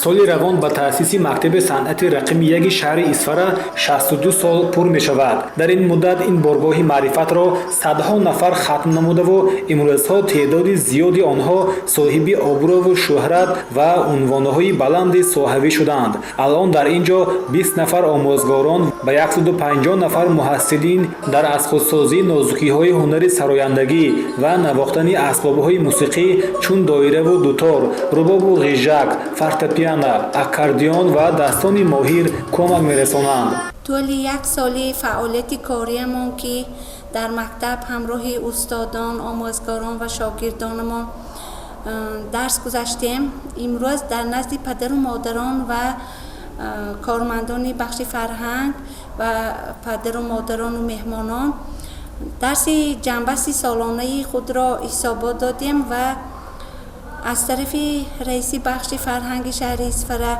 Соли равон ба таъсиси мактаби санъати рақами яки шаҳри Исфара 62 сол пур мешавад. Дар ин муддат ин боргоҳи маърифатро садҳо нафар хатм намудаву имрӯзҳо теъдоди зиёди онҳо соҳиби обрӯву шӯҳрат ва унвонҳои баланди соҳавӣ шуданд. Алон дар ин ҷо 20 нафар омӯзгорон ва 150 нафар муҳассилин дар аз худсозии нозукиҳои ҳунари сарояндагӣ ва навохтани асбобҳои мусиқӣ, чун доираву дутор, рубобу ғижжак, фортепиано, аккордеон ва дастони моҳир кӯмак мерасонанд. Тӯли як соли фаъолияти кориамон, ки дар мактаб ҳамроҳи устодон, омӯзгорон ва шогирдонамон дарс гузаштем, имрӯз дар назди падару модарон ва кормандони бахши фарҳанг ва падару модарону меҳмонон дарси ҷамъбасти солонаи худро ҳисобот додем ва аз тарафи раиси бахши фарҳанги шаҳри Исфара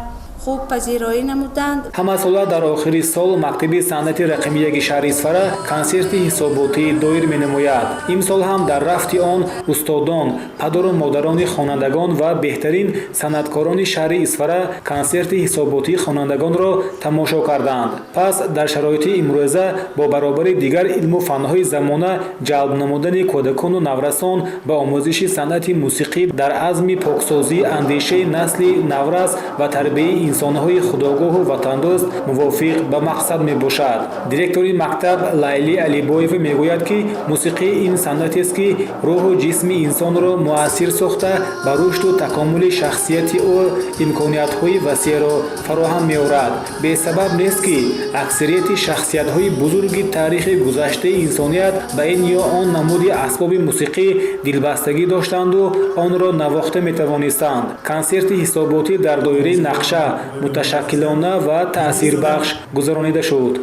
хуб пазироӣ намуданд. Ҳамасола дар охири сол мактаби санъати рақами яки шаҳри Исфара консерти ҳисоботӣ доир менамояд. Имсол ҳам дар рафти он устодон, падару модарони хонандагон ва беҳтарин санъаткорони шаҳри Исфара консерти ҳисоботии хонандагонро тамошо карданд. Пас дар шароити имрӯза бо баробари дигар илму фанҳои замона ҷалб намудани кӯдакону наврасон ба омӯзиши санъати мусиқӣ дар азми поксозии андешаи насли наврас ва тарбияи инсонҳои худогоҳу ватандӯст мувофиқ ба мақсад мебошад. Директори мактаб Лайли Алибоева мегӯяд, ки мусиқӣ ин санъатест, ки рӯҳу ҷисми инсонро муассир сохта, ба рушду такомули шахсияти ӯ имкониятҳои васеъро фароҳам меорад. Бесабаб нест, ки аксарияти шахсиятҳои бузурги таърихи гузаштаи инсоният ба ин ё он намуди асбоби мусиқӣ дилбастагӣ доштанду онро навохта метавонистанд. Консерти ҳисоботӣ дар доираи нақша муташаккилона ва таъсирбахш гузаронида шуд.